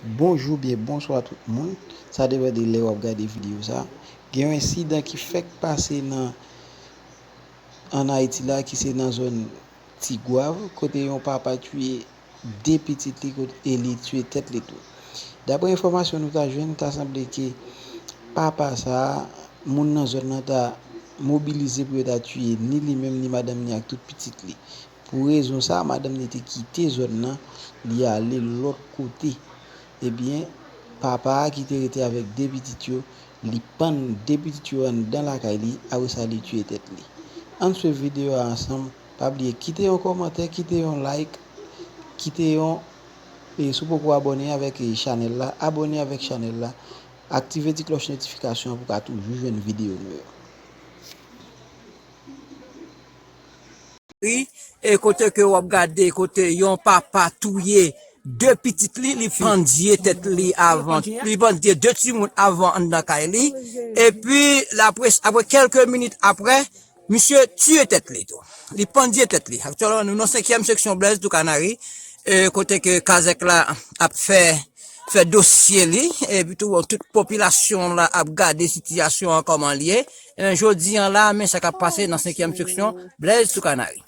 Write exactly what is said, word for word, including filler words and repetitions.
Bonjou byen bonswa tout moun. Sa depann de lè w ap gade videyo sa. Gen yon ensidan ki fèk pase nan ann Ayiti la ki se nan zòn Tigwav kote yon papa tiye de pitit li kot- e li tiye tèt li tou. Daprè enfòmasyon nou ta jwenn, ta sanble ke papa sa a, moun nan zòn nan ta mobilize pou yo ta tiye ni li menm ni madanm ni ak tout pitit li. Pou rezon sa, madanm li te kite zòn nan, li ale lòt kote. Ebyen, papa a ki te rete avèk de pitit yo, li pann de pitit yo anndan lakay li, apre sa li tiye tèt li. Ann swiv videyo a ansanm. Pa bliye kite yon kòmantè, kite yon like, kite yon, e si w poko abòne avèk e chanèl la, abòne avèk chanèl la, aktive ti klòch notifikasyon an pou w ka toujou jwenn videyo nou yo. Ri, e kote ke w ap gade, kote yon papa touye de pitit li, li pandye tèt li avan, li pandye de timoun avan anndan kay li. Epi, lapre, apre kèlke minit apre, misye tiye tèt li tou. Li pandye tèt li. Aktyèlman, nou nan senkyèm seksyon Blèz Toukanari, e kote ke kazèk la ap fè, fè dosye li, epi tou, tout popilasyon la ap gade sitiyasyon an kòman l ye. E jodi an la, men sa k ap pase nan senkyèm seksyon Blèz Toukanari.